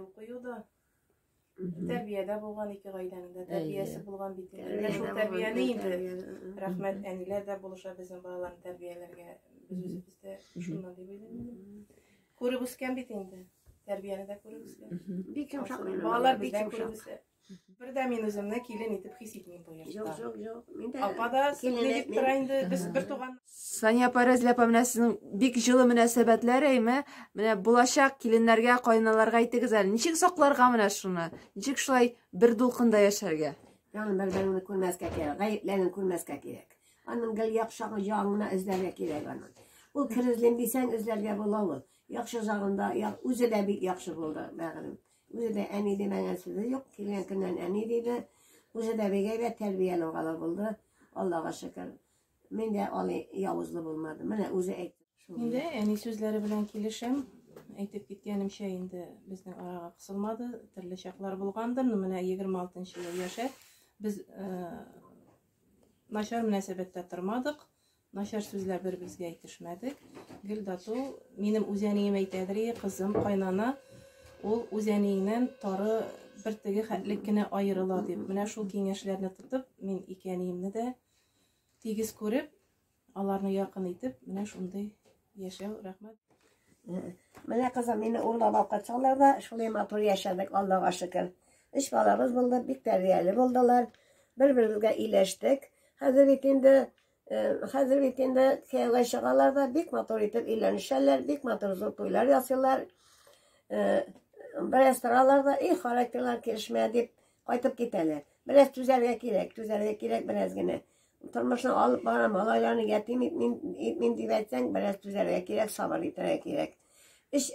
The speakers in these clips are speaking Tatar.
Аеру кую да тәрбиядә булган, ике гаиләнең дә тәрбиясе булган бит инде. Менә шул тәрбияне инде, рәхмәт, әниләр дә булыша безнең балаларны тәрбияләргә. Без үзебез дә шуннан дип уйлыйм. Күреп үскән бит инде. Тәрбияне дә күреп үскән. Бик йомшак минем. Балалар бик бездән күреп йомшак. үсә. Бер дә мин үземне килен итеп хис итмим бу йортта. Юк, юк, юк. Мин дә Апа да килен сеңле дип әйтмим. тора инде. Без бер туган. Сания апа, Рәзилә апа, менә сезнең бик җылы мөнәсәбәтләр, әйме? Менә булачак киленнәргә, кайнаналарга әйтегез әле, ничек сакларга менә шуны? Ничек шулай бер дулкында яшәргә? Яны бер-береңне күрмәскә кирәк, гаепләрен күрмәскә кирәк. Аның гел яхшы ягын эзләргә кирәк аның. Ул кер эзлим дисәң, эзләргә була ул. Яхшы жагында, үзе дә бик яхшы булды, бәгырем. Үзе дә әни димәгән сүзе юк, килгән көннән әни диде. Үзе дә бик әйбәт тәрбияле бала булды. Аллага шөкер. Мин дә алай явызлы булмадым. Менә үзе әйтте. Мин дә әни сүзләре белән килешәм. Әйтеп киткәнемчә, инде безнең арага кысылмады, төрле чаклар булгандыр. Но менә 26 ел яшәп, без начар мөнәсәбәттә тормадык. Начар сүзләр бер-беребезгә әйтешмәдек. Гел тату. Минем үз әнием әйтәдер, "И, кызым, кайнана, ул үз әниеңнән тары бер теге хәтлек кенә аерыла", дип. Менә шул киңәшләрне тотып, мин ике әниемне дә тигез күреп, аларны якын итеп, менә шундый яшәү, рәхмәт. Менә кызым, мине урлап алып кайтсалар да, шулай матур яшәдек, Аллага шөкер. Өч балабыз булды, бик тәрбияле булдылар. Бер-беребезгә иләштек. Хәзер бит инде, хәзер бит инде кияүгә чыгалар да, бик матур итеп өйләнешәләр, бик матур зур туйлар ясыйлар. Бераз торалар да, и, характерлар килешмә дип кайтып китәләр. Бераз түзәргә кирәк, түзәргә кирәк бераз генә. Тормышны алып барам, малайларны ятим итмим дип әйтсәң, бераз түзәргә кирәк, сабыр итәргә кирәк. Өч,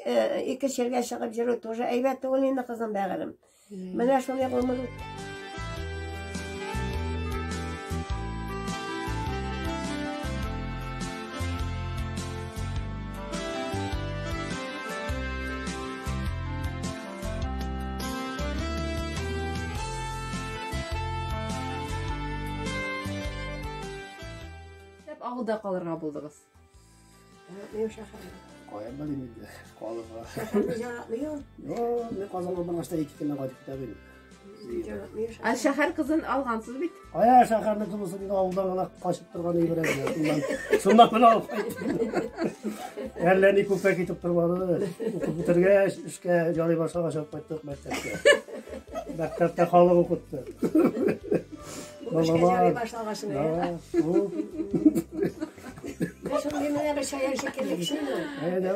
ике чиргә чыгып йөрү тоже әйбәт түгел инде, кызым бәгырем. Менә шулай гомер үтте. Нишләп авылда калырга булдыгыз? Мин шәһәрдә. Кая белим инде, калырга. Шәһәрне яратмый ул. Юк, мин Казанга баргач та ике көннән кайтып китә идем. Яратмый Ә шәһәр кызын алгансыз бит. Кая шәһәрнең тумысы мин авылдан гына качып торган әйбер әле. Шуннан, шуннан гына алып кайттым. Әллә ни күпкә китеп тормады. Укып бетергәч, эшкә ярый башлагач алып кайттык мәктәпкә. Мәктәптә халык укытты. Бу эшкә ярый башлагач. Да, ул. Шундый менә бер шаян шикелле кеше ул. Әйдә.